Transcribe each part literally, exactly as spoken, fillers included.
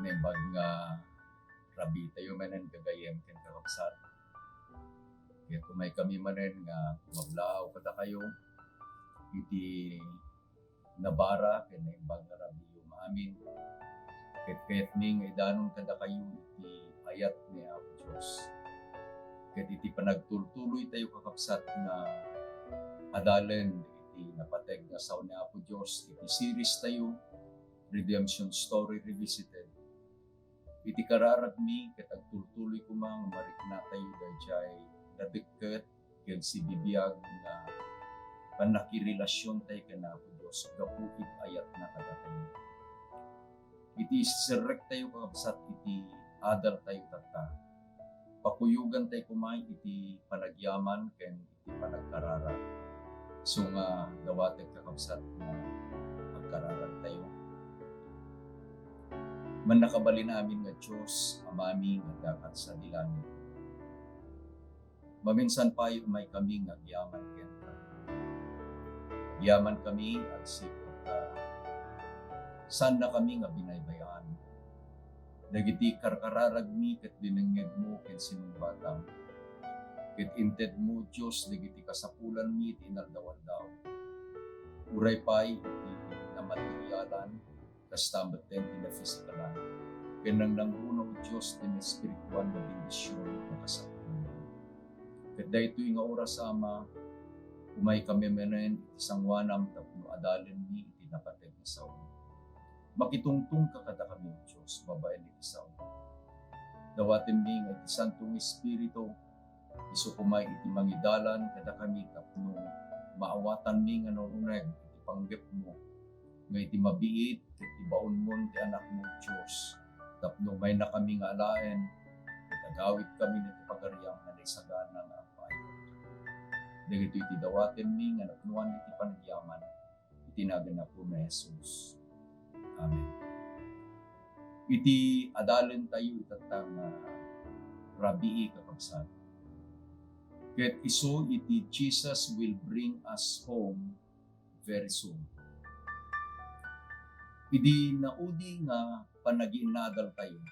Naimbag nga rabii tayo manen gagayyem ken kakabsat. Ket umay kami manen nga mablaaw kadakayo iti nabara ken naimbag nga rabiiyo amin. Ket kayatmi nga idanon kadakayo iti ayat ni Apo Dios. Ket iti panagtultuloy tayo, kakabsat, nga adalen iti napateg nga sao ni Apo Dios iti series tayo, Redemption Story Revisited. Iti kararagmi ket agtultuloy koma nga mariknatayo daydiay nadekket ken sibibiag nga pannakirelasiontayo ken Apo Dios gapu iti ayatna kadatayo. Iti iserrektayo, kakabsat, iti adaltayo tatta, pakuyogantay koma iti panagyaman ken iti panagkararag. Isu nga dawatek, kakabsat, nga agkararagtayo. Mannakabalin amin nga Dios, Amami nga adda ket sadi langit. Maminsan pay umaykami nga agyaman kenka. Agyamankami agsipud ta saannakami nga binaybay-an. Dagiti karkararagmi ket dinengngegmo ken sinungbatam. Ket intedmo, Dios, dagiti kasapulanmi iti inaldaw-aldaw. Uray pay iti namaterialan, kasta met ti nafisikalan. Ken nangnangruna, O Dios, ti naespirituan nga bendision nga kasapulanmi. Ket daytoy nga oras, Ama, umaykami manen iti sangoanam tapno adalenmi iti napateg nga sao. Makitungtongka kadakami, O Dios, babaen iti sao. Dawatenmi nga iti Santo nga Espiritu, isu koma iti mangidalan kadakami tapno maawatanmi nga naun-uneg iti panggepmo, nga iti mabiit ket ibaonmon ti Anakmo, Dios, tapno umaynakami nga alaen ket agawidkami iti pagariam nga naisagana nga agpaay. Dagitoy ti dawatenmi nga napnoan iti panagyaman iti nagan ni Apo nga Jesus. Amen. Iti adalentayo itatta nga rabii, kakabsat, ket isu iti Jesus will bring us home very soon. Idi naudi nga panagiinadaltayo,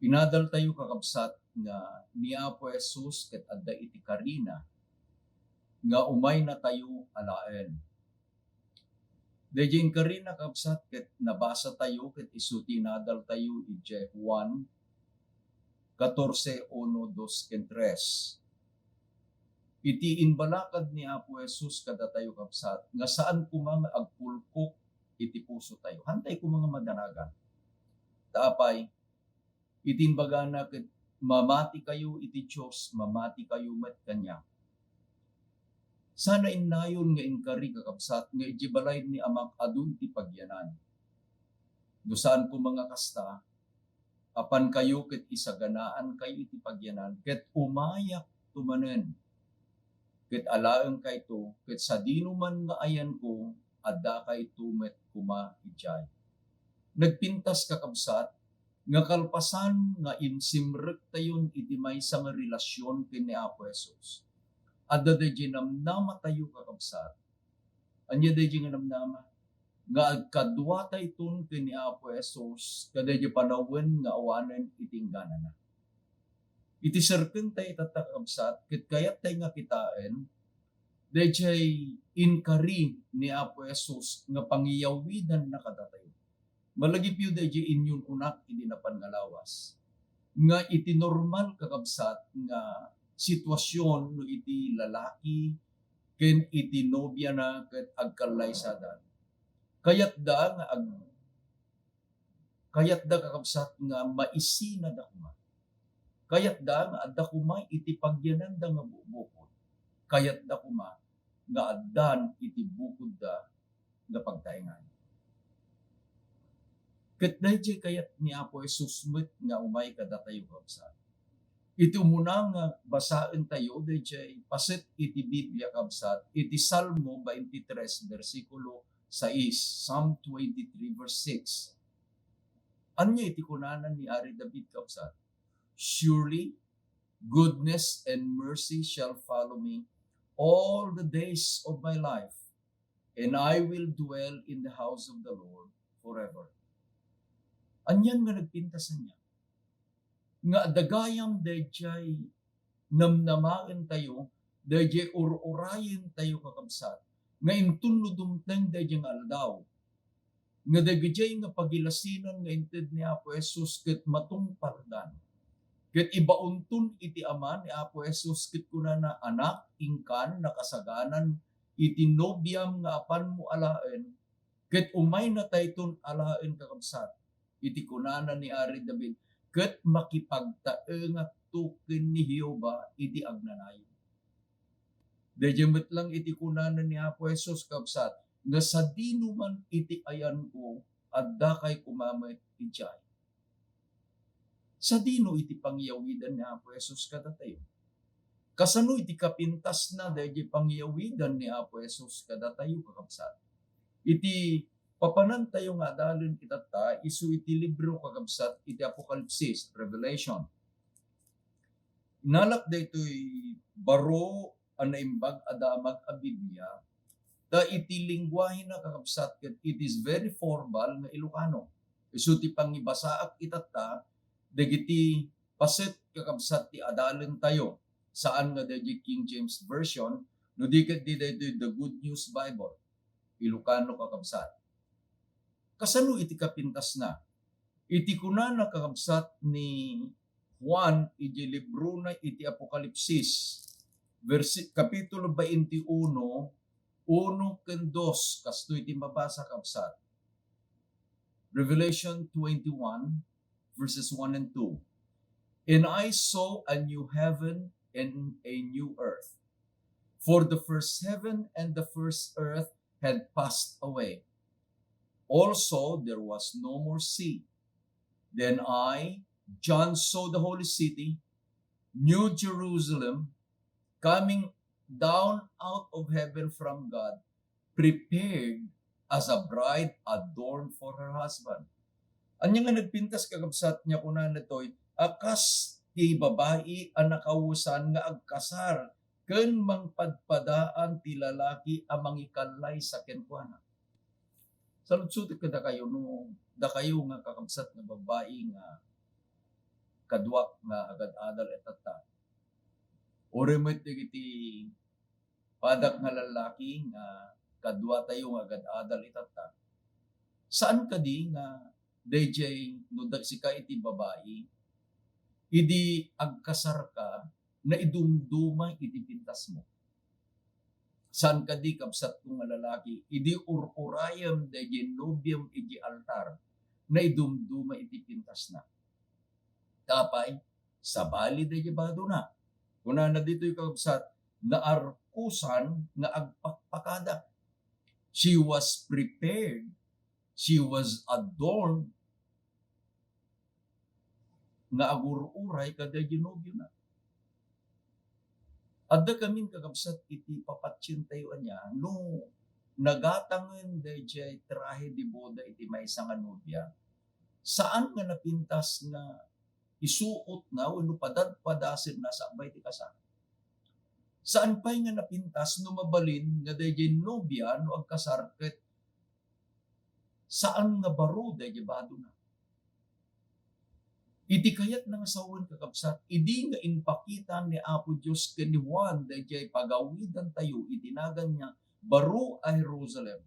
inadaltayo, kakabsat, nga ni Apo Jesus ket adda iti karina nga umaynatayo alaen. Daydiay inkarina, kabsat, ket nabasatayo ket isu ti inadaltayo idiay Juan catorce, uno, dos, ken tres. Iti imbalakad ni Apo Jesus kadatayo, kabsat, nga saan koma nga agpulkok iti pusotayo. Hantay koma nga madanagan. Ta apay, iti imbagana ket, "Mamatikayo iti Dios, mamatikayo met kaniak." Sana innayon nga inkari, kakabsat, nga idiay balay ni Amak adu iti pagyanan. No saan koma nga kasta, apankayo ket isaganaankayo iti pagyanan, ket umayakto manen ket alaenkayto, ket sadino man nga ayanko, addakayto met koma idiay. Nagpintas, kakabsat, nga kalpasan nga insimrektayon iti maysa nga relasyon ken ni Apo Jesus, adda daydiay namnamatayo, kakabsat. Ania daydiay nga namnama? Nga agkaduatayton ken ni Apo Jesus kadaydiay panawen nga awanen iti ingganana. Iti serkentayo itatta, kakabsat, ket kayattay nga kitaen daydiay inkari ni Apo Jesus nga pangiyawidanna kadatayo. Malagipyo daydiay inyun-unak idi napan nga lawas, nga iti normal, kakabsat, nga sitwasyon no iti lalaki ken iti nobiana ket agkallaysadan, kayatda nga ag-, kayatda, kakabsat, nga maisinada koma. Kayatda nga adda koma iti pagyananda nga bukbukod. Kayatda koma nga addan iti bukodda nga pagtaengan. Ket daydiay kayat ni Apo Jesus met nga umay kadatayo, kabsat. Iti umuna nga basaentayo daydiay paset iti Biblia, kabsat, iti Salmo twenty-three, bersikulo sais, Psalm twenty-three, verse six. Ania iti kunana ni Ari David, kabsat? "Surely goodness and mercy shall follow me all the days of my life, and I will dwell in the house of the Lord forever." Anian nga nagpintas ania? Nga adda gayam daydiay namnamaentayo, daydiay ur-urayentayo, kakabsat, nga inton no dumteng daydiay nga aldaw, nga dagijay nga pagilasinan nga inted ni Apo Jesus ket matungpaldan. Ket ibaonton iti Ama ni Apo Jesus ket kunana, "Anak, inkan nakasaganan iti nobiam nga apanmo alaen, ket umaynatayton alaen, kakabsat, iti kunana ni Ari David, ket makipagtaengakto ken ni Jehovah iti agnanayon." Daydiay met lang iti kunana ni Apo Jesus, kabsat, nga sadino man iti ayanko, addakay koma met idiay. Sadino iti pangiyawidan ni Apo Jesus kadatayo? Kasano iti kapintasna daydiay pangiyawidan ni Apo Jesus kadatayo, kakabsat? Iti papanantayo nga adalen itatta, isu iti libro, kakabsat, iti Apokalipsis, Revelation. Inalak daytoy baro a naimbag a damag a Biblia, ta iti lengguahena, kakabsat, ket it is very formal nga Ilocano. Isu ti pangibasaak itatta dagiti paset, kakabsat, ti adalentayo, saan nga daydiay King James Version, no di ket di daytoy The Good News Bible, Ilocano, kakabsat. Kasano iti kapintasna? Iti kunana, kakabsat, ni Juan iti librona iti Apokalipsis, versi-, kapitulo twenty-one, uno ken dos, kastoy ti mabasa, kabsat. Revelation twenty-one, verses one and two. "And I saw a new heaven and a new earth. For the first heaven and the first earth had passed away. Also, there was no more sea. Then I, John, saw the holy city, New Jerusalem, coming down out of heaven from God, prepared as a bride adorned for her husband." Ania nga nagpintas, kakabsat, nga kunana daytoy, a kas ti babai a nakawesan nga agkasar ken mangpadpadaan ti lalaki a mangikallaysa kenkuana. Saludsotek kadakayo no dakayo nga kakabsat nga babai nga kaduak nga agad-adal itatta. Uray met dagiti padak nga lallaki nga kaduatayo nga agad-adal itatta. Saan kadi nga daydiay no da-, sika iti babai, idi agkasarka, naidumduma iti pintasmo? Saan kadi, kabsatko nga lalaki, idi ur-urayem daydiay nobiam iti altar, naidumduma iti pintasna? Apay, sabali daydiay badona. Kunana ditoy, kakabsat, naarkusan nga agpakpakada. She was prepared, she was adorned nga agur-uray kadaydiay nobiona. Adda kamin, kakabsat, iti papatientayo ania, no nagatangen daydiay trahe de boda iti maysa nga nobia, saan nga napintas nga isuotna wenno padadpadasenna sakbay ti kasar. Saan pay nga napintas no mabalin nga daydiay nobia no agkasar ket saan nga baro daydiay badona. Iti kayatna nga sawen, kakabsat, idi nga impakita ni Apo Dios ken ni Juan daydiay pagawidantayo iti nagan nga baro a Jerusalem,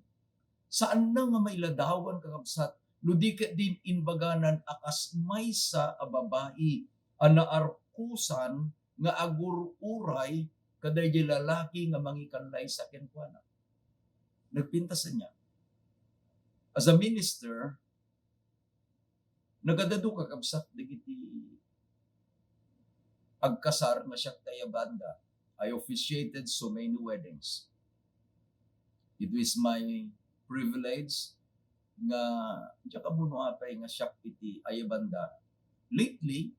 saanna nga mailadawan, kakabsat, no di ket din imbaganan a kas maysa a babai a naarkusan nga agur-uray kadaydiay lalaki nga mangikallaysa kenkuana. Nagpintas ania? As a minister, nagadadu, kakabsat, dagiti agkasar nga siak ti ayabanda. I officiated so many weddings. It is my privilege nga diak ammono apay nga siak iti ayabanda. Lately,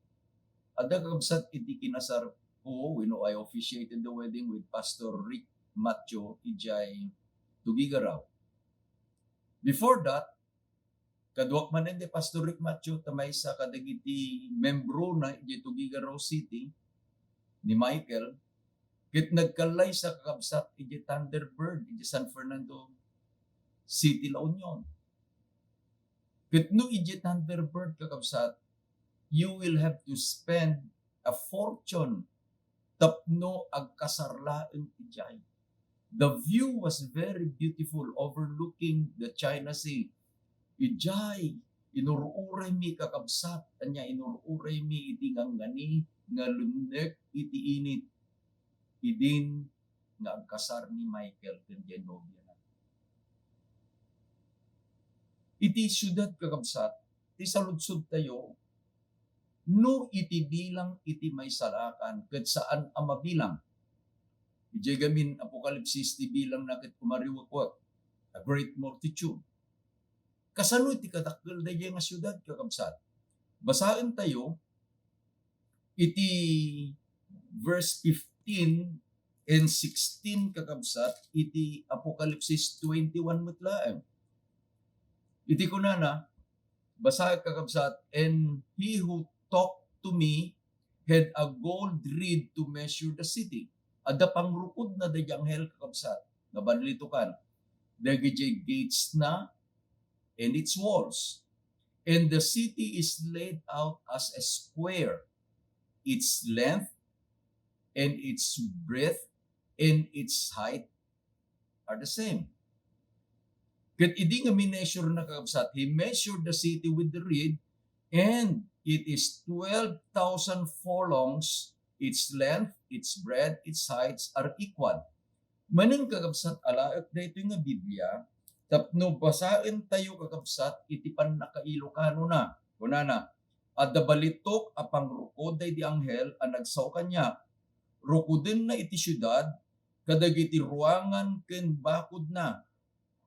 adda, kakabsat, iti kinasar ko, you know, I officiated the wedding with Pastor Rick Matthew idiay Tuguegarao. Before that, kaduak manen ni Pastor Rick Matthew, ta maysa kadagiti membrona idiay Tuguegarao City, ni Michael, ket nagkallaysa, kakabsat, idiay Thunderbird, idiay San Fernando City, La Union. Ket no idiay Thunderbird, kakabsat, you will have to spend a fortune tapno agkasar laeng idiay. The view was very beautiful, overlooking the China Sea. Idiay, inur-uraymi, kakabsat, ania, inur-uraymi iti nganngani nga lemnek iti init. Idin nga agkasar ni Michael ken diay nobiana. Iti siudad, kakabsat, ti saludsodtayo, no iti bilang iti maisalakan ket saan a mabilang. Idiay gamin Apokalipsis ti bilangna ket umariwekak, a great multitude. Kasano iti kadakkel daydiay nga siudad, kakabsat? Basaentayo iti verse fifteen and sixteen, kakabsat, iti Apokalipsis twenty-one met laeng. Iti kunana, basa, kakabsat, "And he who talked to me had a gold reed to measure the city." Adda pangrukodna daydiay anghel, kakabsat, nga banlitokan dagiti gatesna and its walls. And the city is laid out as a square. Its length and its breadth and its height are the same. Ket idi nga mineasurena, kakabsat, he measured the city with the reed, and it is twelve thousand furlongs its length, its breadth, its heights are equal. Manen, kakabsat, alaek daytoy nga Biblia tapno basaentayo, kakabsat, iti pannakailokanona. Kunana, "Adda balitok a pangrukod daydi anghel a nagsao kaniak. Rukodenna iti siudad kadagiti ruangan ken bakodna.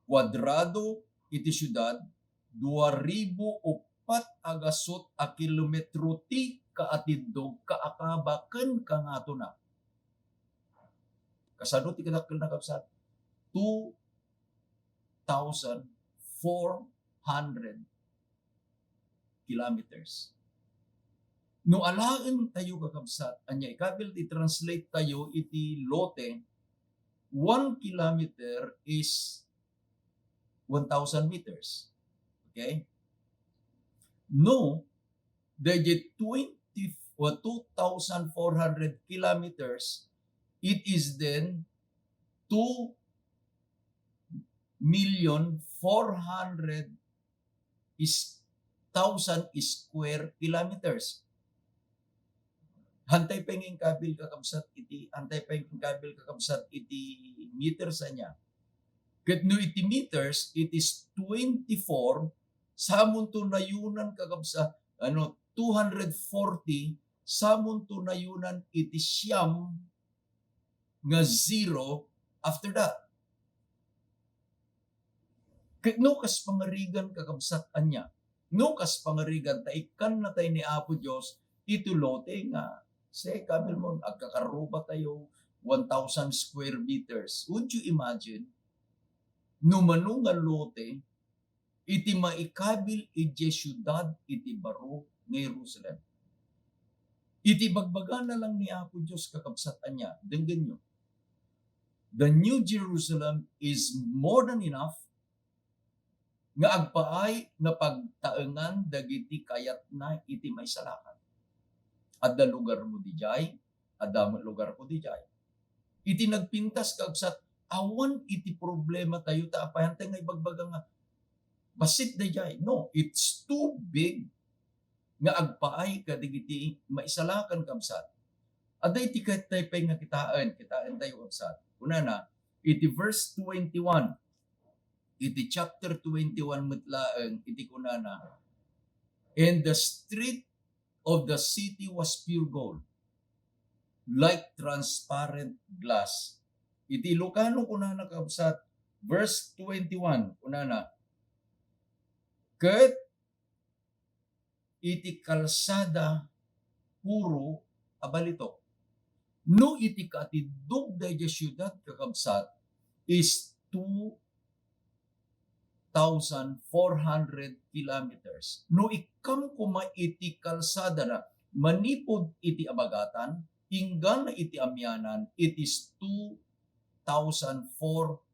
Kuadrado iti siudad, dua ribu uppat a gasut a kilometro ti kaatiddog, kaakaba, ken kangatona." Kasano ti kadakkelna, kabsat? Two thousand four hundred kilometers. No alaentayo, kakabsat, ania ikabil ti translate tayo iti lote, one kilometer is one thousand meters. Okay? No, daydi twenty or two thousand four hundred kilometers, it is then two million four hundred is, thousand square kilometers. Hantay pay nga inkabil, kakabsat, iti, hantay pay nga inkabil, kakabsat, iti meters ania. Ket no iti meters, it is twenty-four, samonto nayonan, kakabsat, ano, two hundred forty, samonto nayonan iti siam nga zero after that. Ket no kas pangarigan, kakabsat, ania? No kas pangarigan, ta ikkannatay ni Apo Dios iti lote nga, say, kabilmo, agkakarrubatayo one thousand square meters. Would you imagine? No mano nga lote iti maikabil idiay siudad iti baro nga Jerusalem. Iti bagbagana lang ni Apo Dios, kakabsat, ania, denggenyo. The New Jerusalem is more than enough nga agpaay nga pagtaengan dagiti kayatna iti maisalakan. Adda lugarmo didiay, adda met lugarko didiay. Iti nagpintas, kabsat, awan iti problematayo ta apay, hantay nga ibagbaga nga bassit daydiay. No, it's too big nga agpaay kadagiti maisalakan, kabsat. Adda iti kayatna pay nga kitaen, kitaentayo, kabsat. Kunana, iti verse twenty-one, iti chapter twenty-one met laeng, iti kunana, "And the street of the city was pure gold, like transparent glass." Iti Ilocano, kunana, kabsat, verse twenty-one, kunana, "Ket iti kalsada puro a balitok." No iti kaatiddog daydiay siudad, kakabsat, is two thousand four hundred kilometers. No ikkam koma iti kalsadana manipud iti abagatan, inggana iti amianan, it is two thousand four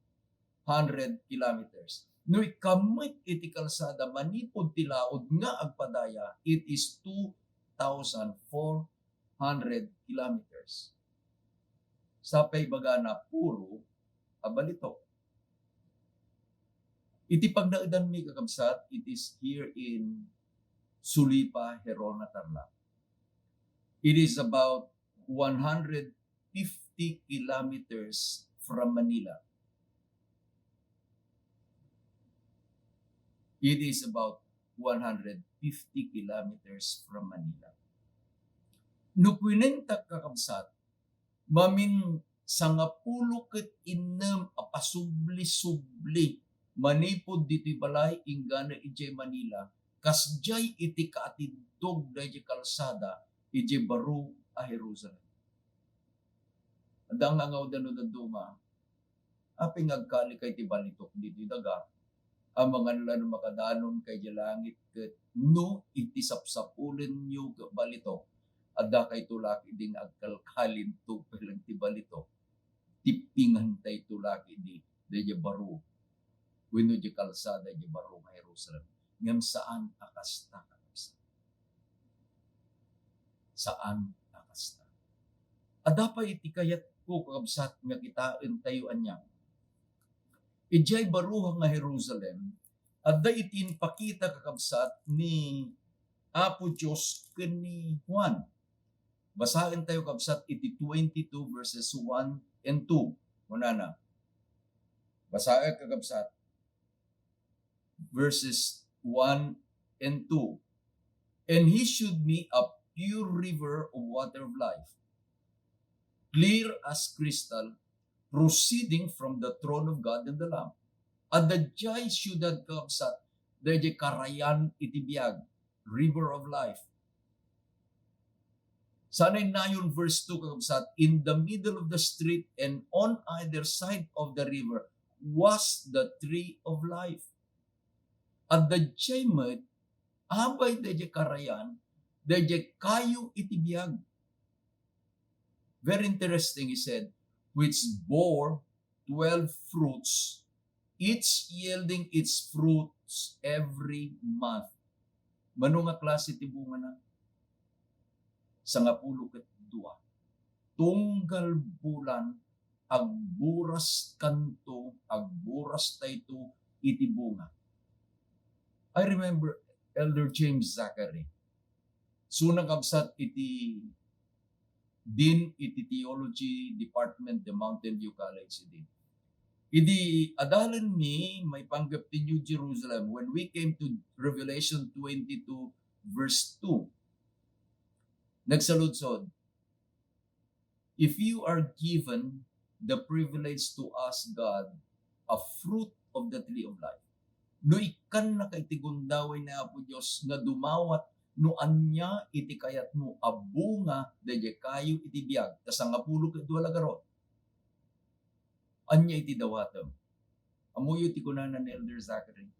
hundred kilometers. No ikkan met iti kalsada manipud ti laud nga agpadaya, it is two thousand four hundred kilometers. Sapay ibagana puro a balitok. Iti pagnaedanmi, kakabsat, it is here in Sulipa, Gerona, Tarlac. It is about one hundred fifty kilometers from Manila. It is about one hundred fifty kilometers from Manila. No kuinentak, kakabsat, mamin sangapulo ket innem a pasubli-subli manipud ditoy balay inggana idiay Manila, kasdiay iti kaatiddog daydiay kalsada idiay baro a Jerusalem. Adda nga angawda no dadduma, apay nga agkalikay ti balitok ditoy daga? Amangan la no makadanon kay di langit ket no iti sapsapulenyo ket balitok, adda kay tulak idi nga agkalkalin tupay lang ti balitok. Tippingan tay tulak idi daydiay baro wenno di kalsada di baro nga Jerusalem. Ngem saan a kasta, kakabsat. Saan a kasta. Adda pay iti kayatko, kakabsat, nga kitaentayo ania. Idiay baro nga Jerusalem, adda iti impakita, kakabsat, ni Apo Dios ken ni Juan. Basaentayo, kabsat, iti twenty-two verses one and two. Kunana, basaek, kakabsat, verses one and two. "And he shewed me a pure river of water of life, clear as crystal, proceeding from the throne of God and the Lamb." Adda diay siudad, kabsat, daydiay karayan iti biag, river of life. Sanay nayon, verse two, kakabsat, "In the middle of the street and on either side of the river was the tree of life." Adda diay met, abay daydiay karayan, daydiay kayo iti biag. Very interesting, he said, "which bore twelve fruits, each yielding its fruits every month." Mano nga klase ti bungana? Sangapulo ket dua. Tunggal bulan, agburas kanto, agburas tayto iti bunga. I remember Elder James Zachary. Suna, kabsat, iti dean iti theology department the Mountain View College idi. Idi adalenmi maipanggep ti New Jerusalem, when we came to Revelation twenty-two verse two, nagsaludsod, "If you are given the privilege to ask God a fruit of the tree of life," no ikkannaka iti gundaway ni Apo Dios nga dumawat no ania iti kayatmo a bunga daydiay kayo iti biag, ta sangapulo ket dua la garud. Ania iti dawatem? Ammoyo ti kunana ni Elder Zachary,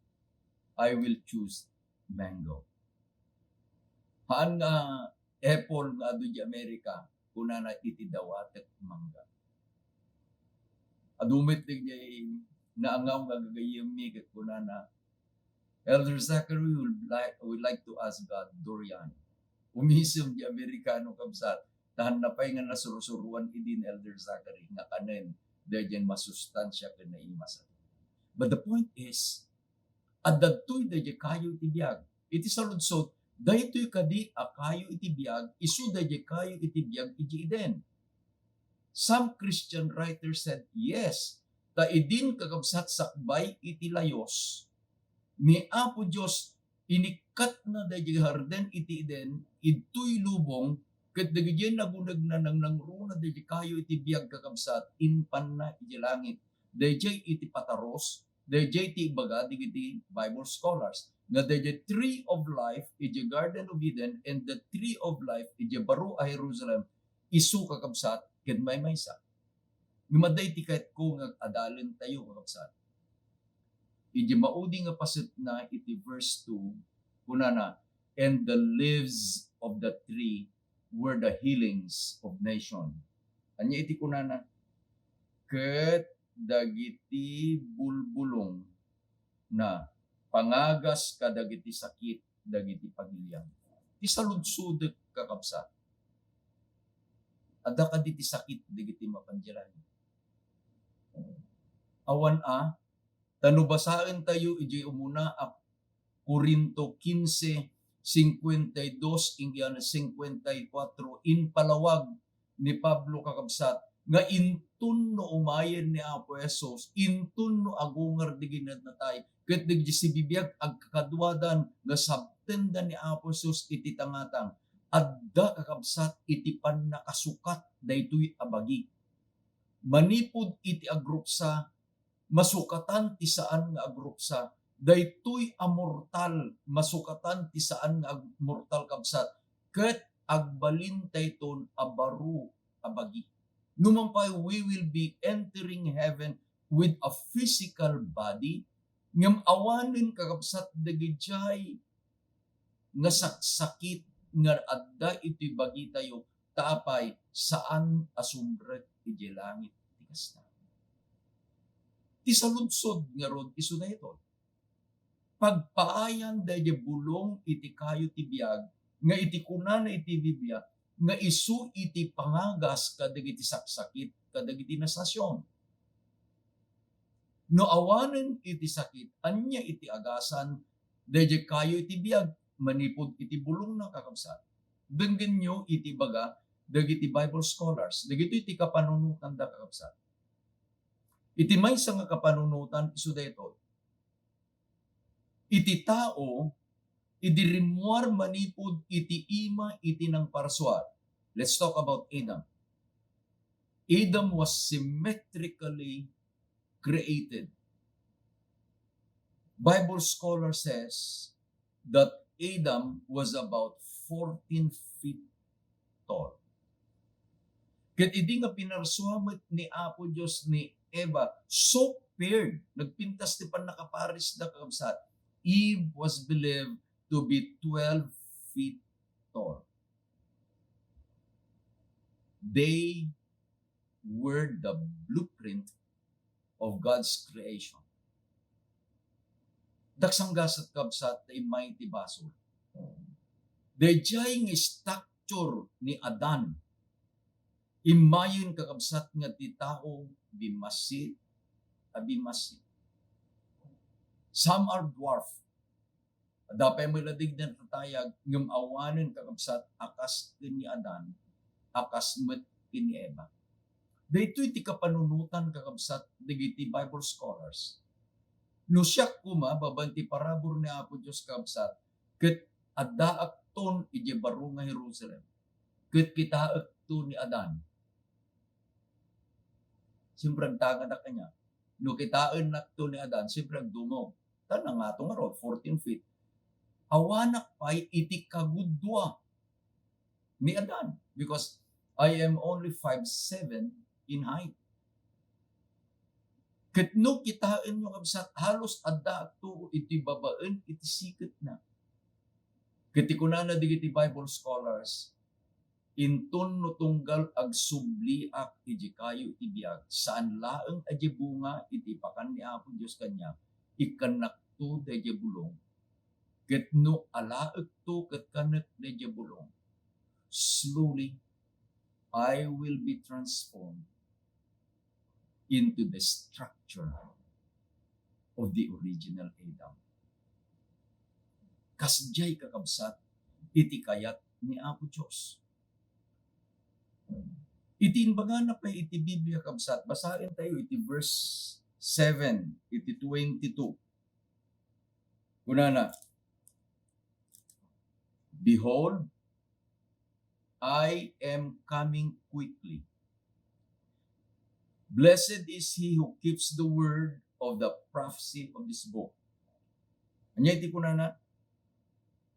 "I will choose mango." Haan nga apple nga adu di Amerika, kunana, "Iti dawatek mangga." Adu met daydiay naangaw nga gagayyemmi ket kunana, "Elder Zachary, we would like, we would like to ask God durian." Umisem di Amerikano, kabsat, ta hanna pay nga nasursuroan idi ni Elder Zachary nga kanen daydiay masustansia ken naimas a tunggal. But the point is, adda daytoy daydiay kayo iti biag. Iti saludsod, daytoy kadi a kayo iti biag, isu daydiay kayo iti biag iti Eden. Some Christian writers said, "Yes, ta idin, kakabsat, sakbay iti layos ni Apo Dios, inikkatna daydiay hardin iti Eden, idtoy lubong, ket dagiti nagunegna, nangnangruna daydiay kayo iti biag, kakabsat, impanna iti langit." Daydiay iti pataros, daydiay ti ibaga dagiti Bible scholars nga daydiay tree of life iti Garden of Eden and the tree of life iti baro a Jerusalem, isu, kakabsat, ket maymaysa. Ngem adda iti kayatko nga adalentayo, kakabsat. Iti maudi nga pasetna iti verse two, kunana, "And the leaves of the tree were the healings of nation." Ania iti kunana? "Ket dagiti bulbulong na pangagas kadagiti sakit dagiti pagilian. Ti saludsodek, kakabsat, adda kadi ti sakit dagiti mapan diay langit? Awan a, ta no basaentayo idiay umuna a Corinto quince, cincuenta y dos, ingyan cincuenta y cuatro, impalawag ni Pablo, kakabsat, nga inton no umayen ni Apo Jesus, inton no agunger dagiti natay, ket dagiti sibibiag agkakaduadan nga sabtenda ni Apo Jesus iti tangatang, adda, kakabsat, iti pannakasukat daytoy a bagi. Manipud iti agruksa, masukatan ti saan nga agruksa. Daytoy a mortal, masukatan ti saan nga ag-, mortal, kabsat, ket agbalintayton a baro a bagi. Numan pay, we will be entering heaven with a physical body, ngem awanen, kakabsat, dagidiay nga saksakit nga adda iti bagitayo, ta apay, saan a sumrek idiay langit ti kasta. Ti saludsod ngarud isu daytoy. Pagpaayan daydiay bulong iti kayo ti biag, nga iti kunana iti Biblia, nga isu iti pangagas kadagiti saksakit kadagiti nasasion. No awanen iti sakit, ania iti agasan daydiay kayo iti biag manipud iti bulongna, kakabsat? Denggenyo iti ibaga dagiti Bible scholars. Dagitoy ti kapanunotanda, kakabsat. Iti maysa nga kapanunotan, isu daytoy. Iti tao, idi rimmuar manipud iti ima iti nangparsuar. Let's talk about Adam. Adam was symmetrically created. Bible scholar says that Adam was about fourteen feet tall. Ket idi nga pinarsua met ni Apo Dios ni Eva, so paired, nagpintas ti pannakaparisda, kakabsat, Eve was believed to be twelve feet tall. They were the blueprint of God's creation. Daksanggasat, kabsat, ta immay ti basol. Daydiay nga stature ni Adan, immayen, kakabsat, nga ti tao bimmassit a bimmassit. Some are dwarf. Adda pay met la dagiti natatayag, ngem awanen, kakabsat, a kas ken ni Adan, a kas met ken ni Eva. Daytoy ti kapanunotan, kakabsat, dagiti Bible scholars. No siak koma, babaen ti parabur ni Apo Dios, kakabsat, ket addaakton idiay baro nga Jerusalem, ket kitaekto ni Adan, siyempre, agtanganak kaniak. No kitaennakto ni Adan, siyempre, agdumog. Ta nangato ngarud, fourteen feet. Awanak pay iti kagudua ni Adan, because I am only five seven in height. Ket no kitaenyo, kabsat, halos addaakto iti babaen iti siketna. Ket ti kunana dagiti Bible scholars, inton no tunggal agsubliak iti kayo iti biag, saan laeng a diay bunga iti ipakan ni Apo Dios kaniak, ikkannakto daydiay bulong. Ket no alaekto ket kanek daydiay bulong, slowly, I will be transformed into the structure of the original Adam. Kasdiay, kakabsat, iti kayat ni Apo Dios. Iti imbagana pay iti Biblia, kabsat, basaentayo iti verse seven, iti twenty-two. Kunana, "Behold, I am coming quickly. Blessed is he who keeps the word of the prophecy of this book." Ania iti kunana?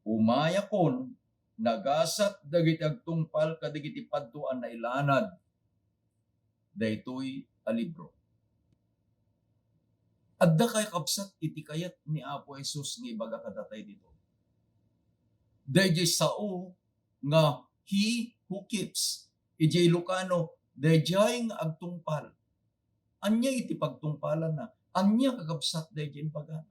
"Umayakon, nagasat dagiti agtungpal kadagiti padto a nailanad daytoy a libro." Adda kay, kabsat, iti kayat ni Apo Jesus nga ibaga kadatayo ditoy? Daydiay sao nga "he who keeps", idiay Ilocano, daydiay nga agtungpal. Ania iti pagtungpalanna? Ania, kakabsat, daydiay imbagana?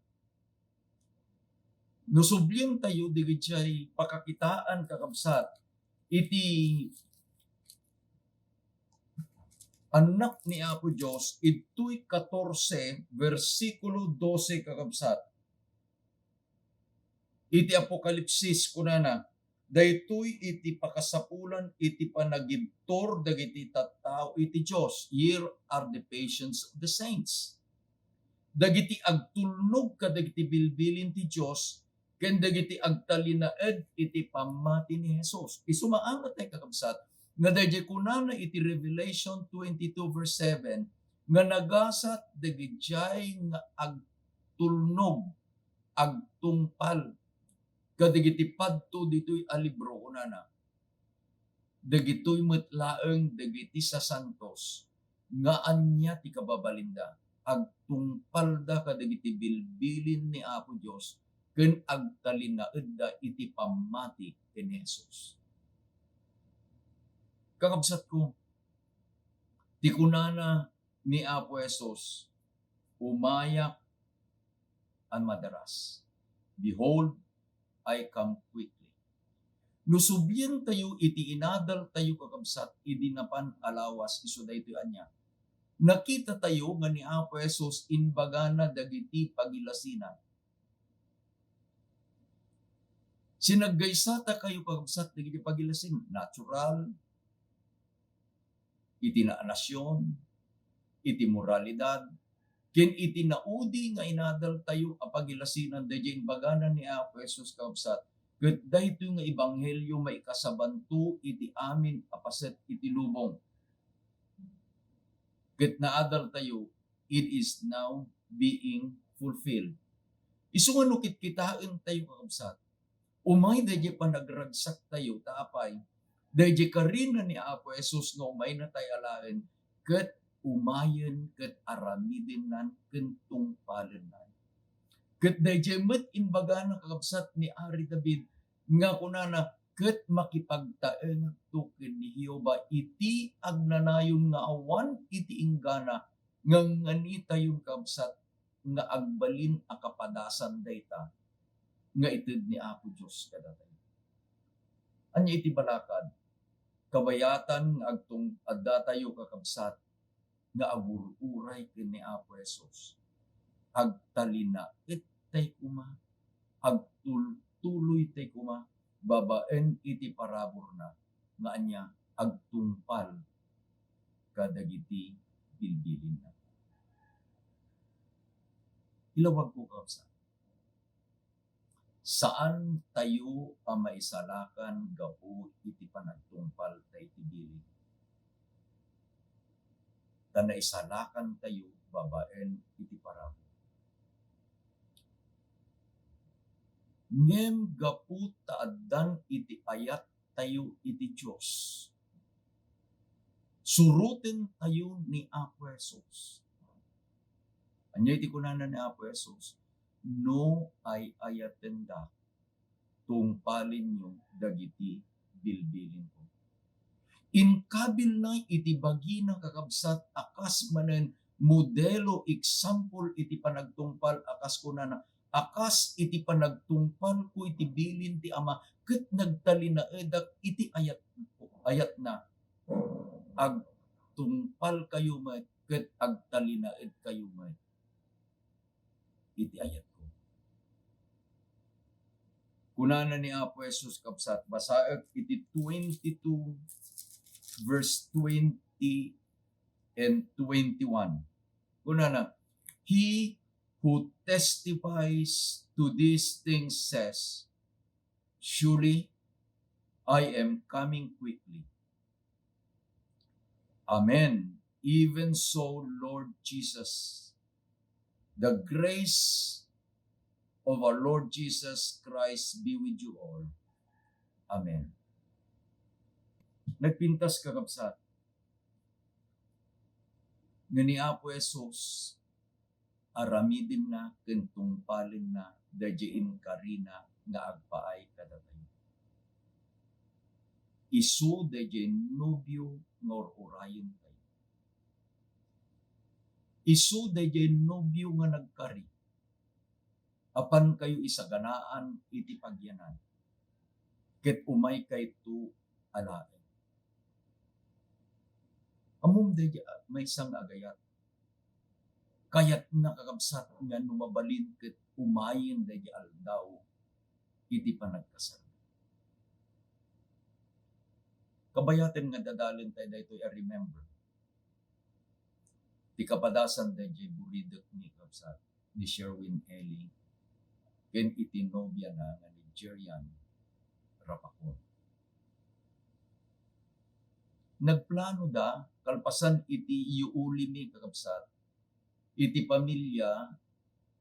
No sublientayo dagiti pakakitaan, kakabsat, iti Annak ni Apo Dios, idtoy katorse, bersikulo dose, kakabsat. Iti Apokalipsis, kunana, "Daytoy iti pakasapulan iti panagibtur dagiti tattao iti Dios. Here are the patience of the saints." Dagiti agtulnog kadagiti bilbilin ti Dios ken dagiti agtalinaed iti pammati ni Jesus. Isu maangat, ay kakabsat, nga daydiay kunana iti Revelation twenty-two verse seven, nga nagasat dagidiay nga agtulnog, agtungpal kadagiti padto ditoy a libro, kunana, dagitoy met laeng dagiti sasantos nga ania ti kababalinda, agtungpalda kadagiti bilbilin ni Apo Dios ken agtalinaedda iti pammati ken ni Jesus. Kakabsatko, ti kunana ni Apo Jesus, "Umayak a madaras. Behold, I come quickly." No sublientayo iti inadaltayo, kakabsat, idi napan a lawas, isu daytoy ania? Nakitatayo nga ni Apo Jesus imbagana dagiti pagilasinan. Sinaggaysatakayo, kakabsat, dagiti pagilasin, natural, iti naanasion, iti moralidad, ken iti naudi nga inadaltayo a pagilasinan. Daydiay imbagana ni Apo Jesus, kabsat, ket daytoy nga ebanghelio maikasabanto iti amin a paset iti lubong. Ket naadaltayo, it is now being fulfilled. Isu nga no kitkitaentayo, kakabsat, umay daydiay panagragsaktayo, ta apay? Daydiay karina ni Apo Jesus nga umaynatay alaen, ket umayen ket aramidennan ken tungpalennan. Ket daydiay met imbagana, kakabsat, ni Ari David nga kunana, "Ket makipagtaengakto ken ni Jehovah iti agnanayon nga awan iti inggana, nga nganitayon, kabsat, nga agbalin a kapadasan dayta nga ited ni Apo Dios kadatayo." Ania iti balakad? Kabayatan nga agtung-, addatayo, kakabsat, nga agur-uray ken ni Apo Jesus. Agtalinaedtay koma, agtultuloytay koma babaen iti paraburna nga ania? Agtungpal kadagiti bilbilinna. Ilawagko, kabsat, saan tayo a maisalakan gapu iti panagtungpal ta iti bilin. Ta naisalakan tayo babaen iti parabur. Ngem gapu ta addan iti ayat tayo iti Dios, suroten tayo ni Apo Jesus. Ania iti kunana ni Apo Jesus? "No ay-ayatendak, tungpalenyo dagiti bilbilinko." Inkabilna iti bagina, kakabsat, a kas manen modelo, example iti panagtungpal a kas kunana, "A kas iti panagtungpalko iti bilin ti Ama, ket nagtalinaedak iti ayat-, ayatna, agtungpalkayo met ket agtalinaedkayo met iti ayatko." Kunana ni Apo Jesus, kabsat, basaek iti twenty-two, verse twenty and twenty-one. Kunana, "He who testifies to these things says, 'Surely I am coming quickly.'" Amen. Even so, Lord Jesus, the grace of our Lord Jesus Christ be with you all. Amen. Nagpintas, kakabsat, nga ni Apo Jesus, aramidenna ken tungpalenna daydiay inkarina nga agpaay kadatayo. Isu daydiay nobio nga ur-urayentayo. Isu daydiay nobio nga nagkari. Apankayo isaganaan iti pagyanan, ket umaykayto alaen. Ammom daydi maysa nga agayat. Kayatna, kakabsat, nga no mabalin ket umayen daydi aldaw iti panagkasarna. Kabayaten nga dadalen tayo daytoy a remember. Ti kapadasan daydi buridek ni kabsat, ni Sherwin Eli, ken iti nobiana nga ni Jerian Rapacon. Nagplano da, kalpasan iti iuuli mi, kakabsat, iti pamilya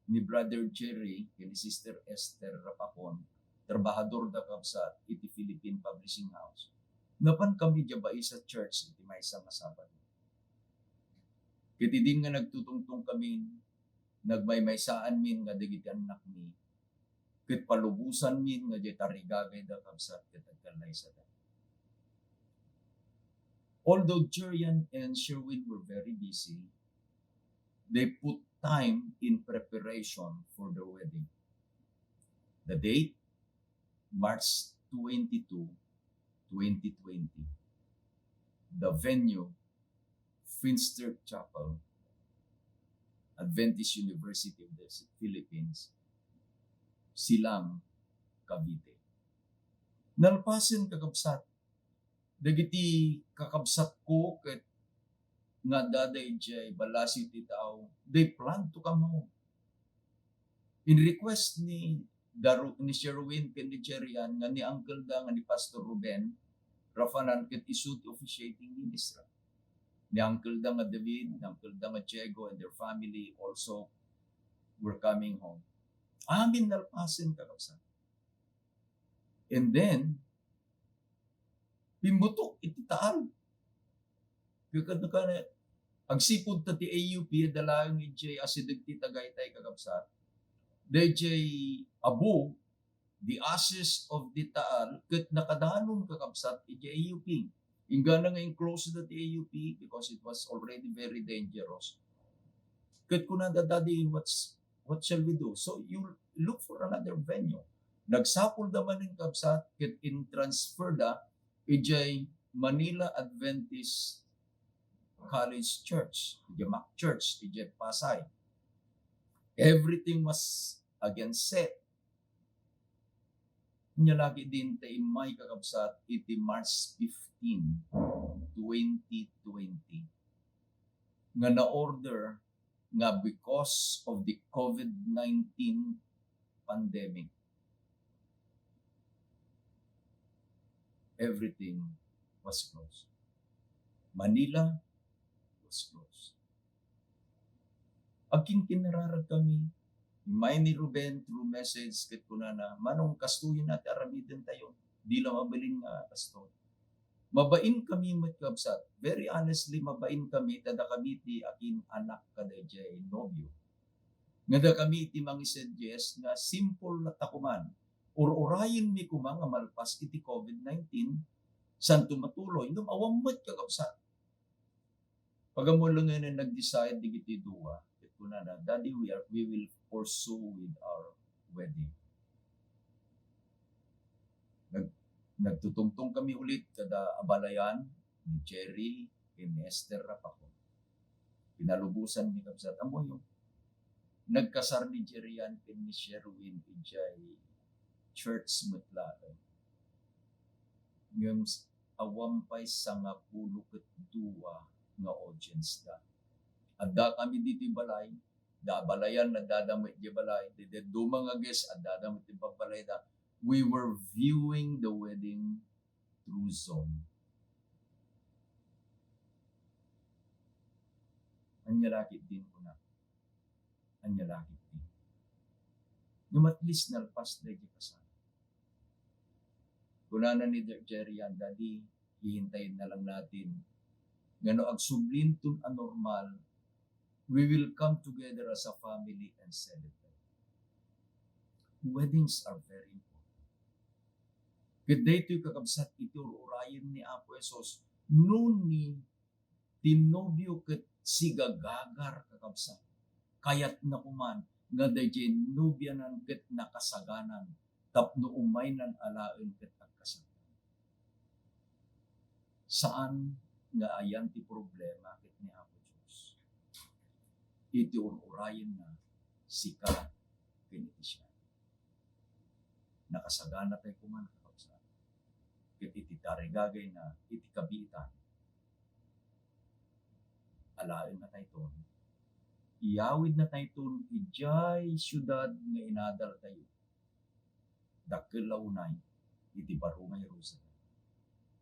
ni Brother Jerry ken ni Sister Esther Rapacon, trabahador da, kabsat, iti Philippine Publishing House. Napan kami diay bai sa church iti maysa nga Sabado. Ket idin nga nagtutungtong kami, nagmaymaysaanmin nga dagiti annakmi, ket palubosanmin nga diay tarigagayda, kabsat, ket agkallaysada. Although Jerian and Sherwin were very busy, they put time in preparation for their wedding. The date, March twenty-two, twenty twenty. The venue, Finster Chapel, Adventist University of the Philippines, Silang, Cavite. Nalpasen, kakabsat, dagiti kakabsatko ket nga adda idiay ballasiw ti tao, they plan to come home. In request ni Daru-, ni Sherwin ken ni Jerian nga ni uncle da nga ni Pastor Ruben Rafanan ket isu ti officiating minister. Ni uncle da nga David, ni uncle da nga Diego, and their family also were coming home. Amin nalpasen, kakabsat. And then, pimmutok iti Taal. Ket, ket, ket, agsipud ta ti A U P, adda laeng idiay asideg ti Tagaytay, kakabsat. Daydiay abo, the ashes of the Taal, ket nakadanon, kakabsat, idiay A U P. Inggana nga in-close da ti A U P because it was already very dangerous. Ket kunada, "Daddy, what's, what shall we do?" So, you look for another venue. Nagsapul da manen, kabsat, ket in-transfer da idiay Manila Adventist College Church, idiay MAC Church, idiay Pasay. Everything was again set. Ania la ketdin ta immay, kakabsat, iti March fifteen, twenty twenty, nga na-order nga because of the COVID nineteen pandemic, everything was closed. Manila was closed. Agkinkinararag kami. Immay ni Ruben through message ket kunana, "Manong, kastoyen ti aramidentayo. Di la mabalin nga kastoy." Mabain kami met, kabsat. Very honestly, mabain kami ta dakami ti akin-anak kadaydiay nobio. Nga dakami ti mangisuggest nga simple latta koman. Ur-urayenmi koma nga malpas iti COVID nineteen, santo matuloy. Ngem awan met, kakabsat. Pagamulengen, nag-decide dagiti dua, ket kunana, "Daddy, we are, we will pursue with our wedding." Nag-, nagtutungtong kami ulit kada abalayan ni Jerry ken ni Esther Rapaco. Pinalubosanmi, kabsat. Ammoyo, nagkasar ni Jerry yan ken ni Sherwin idiay church met laeng. Ngem s-, awan pay sangapulo ket dua nga audience da. Adda kami ditoy balay, da abalayan, addada met idiay balay, daydi dadduma nga guest, addada met iti balbayda. We were viewing the wedding through Zoom. Ania la ketdin, kunak. Ania la ketdin. Ngem at least nalpas daydi kasar. Kunana ni Jer-, Jerry yan, "Daddy, hihintayin na lang natin nga no agsublinton a normal, we will come together as a family and celebrate." Weddings are very important. Ket daytoy, kakabsat, iti ur-urayen ni Apo Jesus, no ni ti nobio ket sigagagar, kakabsat. Kayatna koman nga daydiay nobianan ket nakasaganan tapno umaynan alaen ket agkasartan. Saan nga ayan ti problema ket ni Apo Dios iti ur-urayenna sika ken iti siak. Nakasaganatay koma, kakabsat, ket iti tarigagayna iti kabiitan, alaennatayton, iyawidnatayton idiay siudad nga inadaltayo. Dakkel a unay iti baro nga Jerusalem.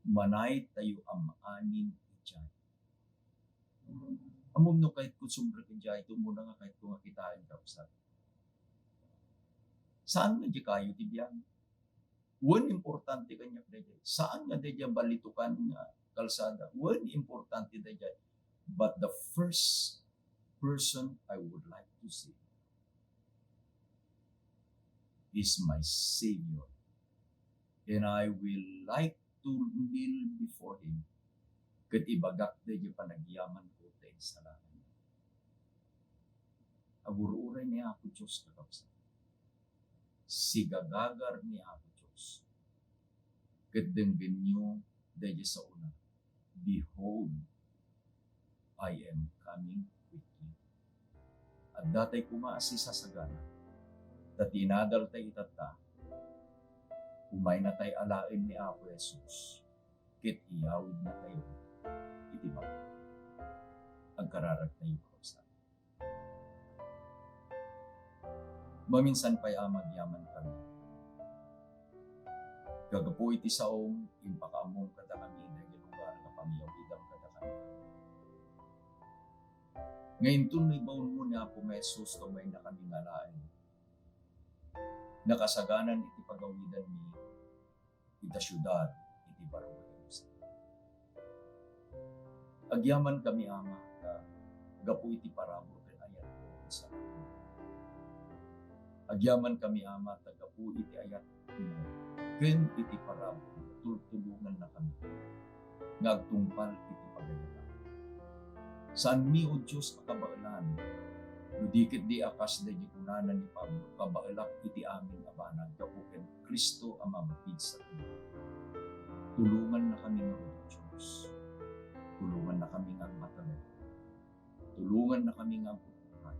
Manaytayo a maamin idiay. Ammom no kayatko sumrek idiay, iti umuna nga kayatko nga kitaen, kabsat. Saan nga di kayo ti biag? Wen importante kaniak daydiay. Saan nga daydiay balitokan nga kalsada? Wen importante daydiay. But the first person I would like to see is my Savior. And I will like to kneel before Him. Ket ibagak daydiay panagyamanko ta insalakan. Agur-uray ni Apo Dios, kakabsat. Sigagagar ni Apo Dios. Ket denggenyo daydiay saona, "Behold, I am coming quickly." Addatay koma a sisasagana, ta ti inadaltay itatta, umaynatay alaen ni Apo Jesus, ket iyawidnatayo iti baro. Agkararagtayo, kakabsat. Maminsan pay, Ama, agyaman kami. Kagapu iti saom, impakaammom kadakami daydiay lugar nga pangyawidam kadakami. Nga inton naibaonmo ni Apo nga Jesus, umaynakami nga alaen. Nakasaganan iti pagawidanmi ita siudad iti baro nga Jerusalem. Agyamankami, Ama, ta gapu iti parabur ken ayatmo, insalakanmi. Agyamankami, Ama, ta gapu iti ayatmo ken iti parabur, tultulongannakami nga agtungpal iti pagayatan. Saanmi, O Dios, a kabaelan, no di ketdi a kas daydi kunana ni Pablo, "Kabaelak iti amin a banag gapu ken Cristo a mamapigsa kenka." Tulongannakami ngarud, O Dios. Tulongannakami nga agbatalek. Tulongannakami nga agpupungay.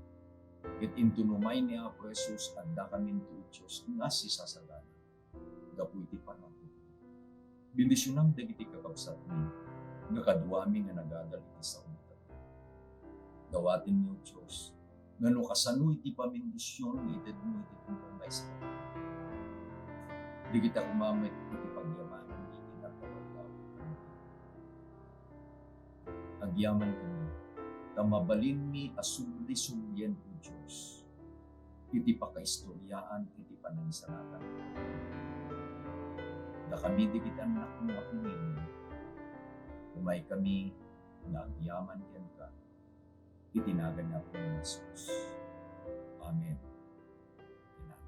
Ket inton umay ni Apo Jesus, addakaminto, O Dios, nga sisasagana gapu iti panagkukuda. Bendisionam dagiti kakabsatmi nga kaduami nga nagadal iti saomi. Dawatenmi, O Dios, nga no kasano iti pamindision nga itedmo iti tumungpay sa dagita koma met iti pagyamananmi iti nagkawagawag. Agyamankami, ta mabalinmi a subli-sublien, O Dios, iti pakaistoriaan iti panangisalakan. Dakami dagiti annakmo a pinilen, umaykami nga agyaman kenka, iti nagan ni Apo Jesus. Amen. Amen.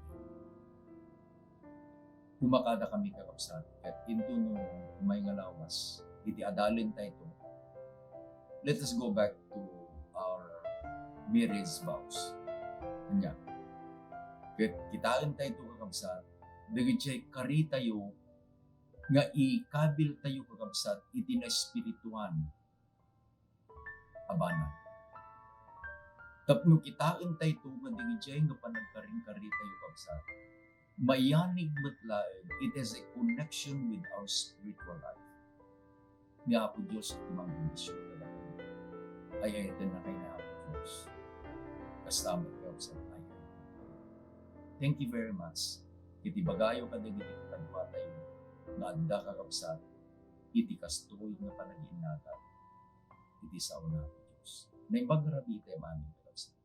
Kumakadakami, kakabsat, ket inton umay nga lawas iti adalentayto. Let us go back to our marriage vows. Ania? Ket kitaentayto, kakabsat, dagiti karitayo nga ikabiltayo, kakabsat, iti naespirituan a banag. Tapno kitaentayto nga dagiti nga panagkarinkaritayo, kabsat, mayanig met laeng, it has a connection with our spiritual life. Ni Apo Dios iti mangbendision kadakayo. Ay-ayatennakay ni Apo Dios. Kasta met, kakabsat, ay-ayatennakay. Thank you very much. Iti bagayo kadagiti kaduatayo nga adda, kakabsat, iti kastoy nga panag-innagan iti sao ni Apo Dios. Naimbag nga rabii tayo amin, kakabsat.